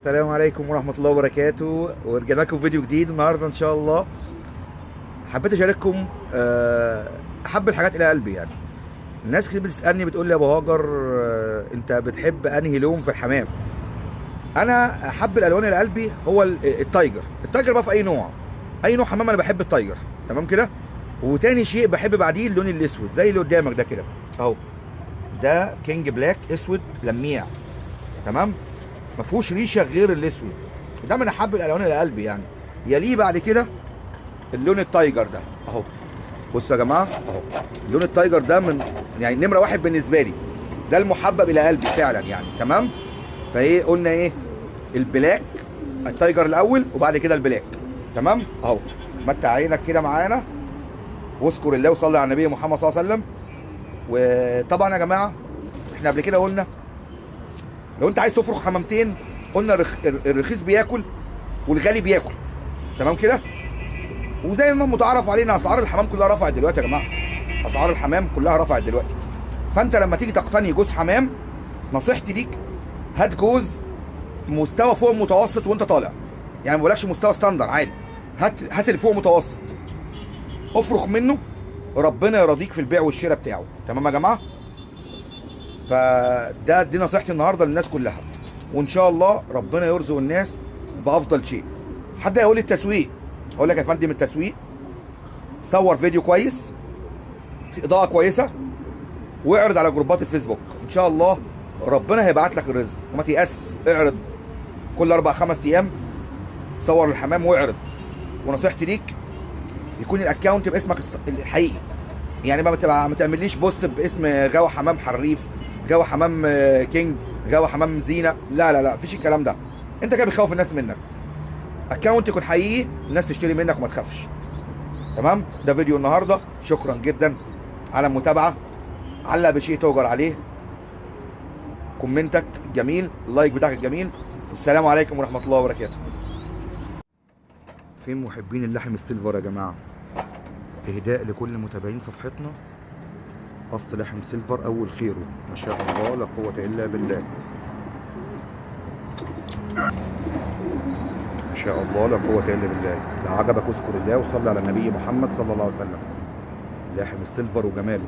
السلام عليكم ورحمة الله وبركاته، ورجعنا لكم فيديو جديد النهارده ان شاء الله. حبيت اشارككم احب الحاجات الى قلبي. يعني الناس كتير بتسالني بتقول لي يا ابو هاجر، انت بتحب انهي لون في الحمام؟ انا احب الالوان الى قلبي هو ال tiger. ال tiger بقى في اي نوع، اي نوع حمام انا بحب ال tiger، تمام كده. وتاني شيء بحب بعديه اللون الاسود زي اللي قدامك ده كده اهو، ده king black اسود لميع، تمام، ما فيهوش ريشه غير الاسود. ده من احب الالوان الى قلبي يعني. يليه بعد كده اللون ال tiger ده اهو. بصوا يا جماعة اهو، اللون ال tiger ده من يعني نمره واحد بالنسبة لي، ده المحبب الى قلبي فعلا يعني، تمام. فايه قلنا ايه؟ ال black ال tiger الاول وبعد كده ال black، تمام اهو. متع عينك كده معانا واذكر الله وصلي على النبي محمد صلى الله عليه وسلم. وطبعا يا جماعة احنا قبل كده قلنا لو انت عايز تفرخ حمامتين، قلنا الرخيص بياكل والغالي بياكل، تمام كده. وزي ما متعارف علينا اسعار الحمام كلها رفعت دلوقتي يا جماعة، اسعار الحمام كلها رفعت دلوقتي. فانت لما تيجي تقتني جوز حمام، نصيحتي ليك هات جوز مستوى فوق المتوسط وانت طالع، يعني ما بقولكش مستوى standard عالي، هات اللي فوق متوسط، افرخ منه، ربنا يرضيك في البيع والشراء بتاعه، تمام يا جماعة. فده دي نصيحتي النهارده للناس كلها، وان شاء الله ربنا يرزق الناس بافضل شيء. حد هيقول لي التسويق، اقول لك يا فندم التسويق صور فيديو كويس في اضاءه كويسة واعرض على جروبات الفيسبوك، ان شاء الله ربنا هيبعت لك الرزق. وما تيأس، اعرض كل 4 5 ايام، صور الحمام واعرض. ونصيحتي ليك يكون ال account باسمك الحقيقي، يعني ما تعمليش post باسم غاوي حمام حريف، غاوي حمام king، غاوي حمام زينة، لا لا لا، مفيش الكلام ده. انت كده بتخوف الناس منك. account يكون حقيقي، الناس تشتري منك وما تخافش، تمام. ده فيديو النهارده، شكرا جدا على المتابعة. علق بشيء تؤجر عليه، comment ك الجميل، ال like بتاعك الجميل، والسلام عليكم ورحمة الله وبركاته. فين محبين اللحم ال silver يا جماعة؟ اهداء لكل متابعين صفحتنا، قص لحم silver اول خيره، ما شاء الله لا قوة الا بالله، ما شاء الله لا قوة الا بالله. لو عجبك اذكر الله وصلي على النبي محمد صلى الله عليه وسلم. لحم ال silver وجماله.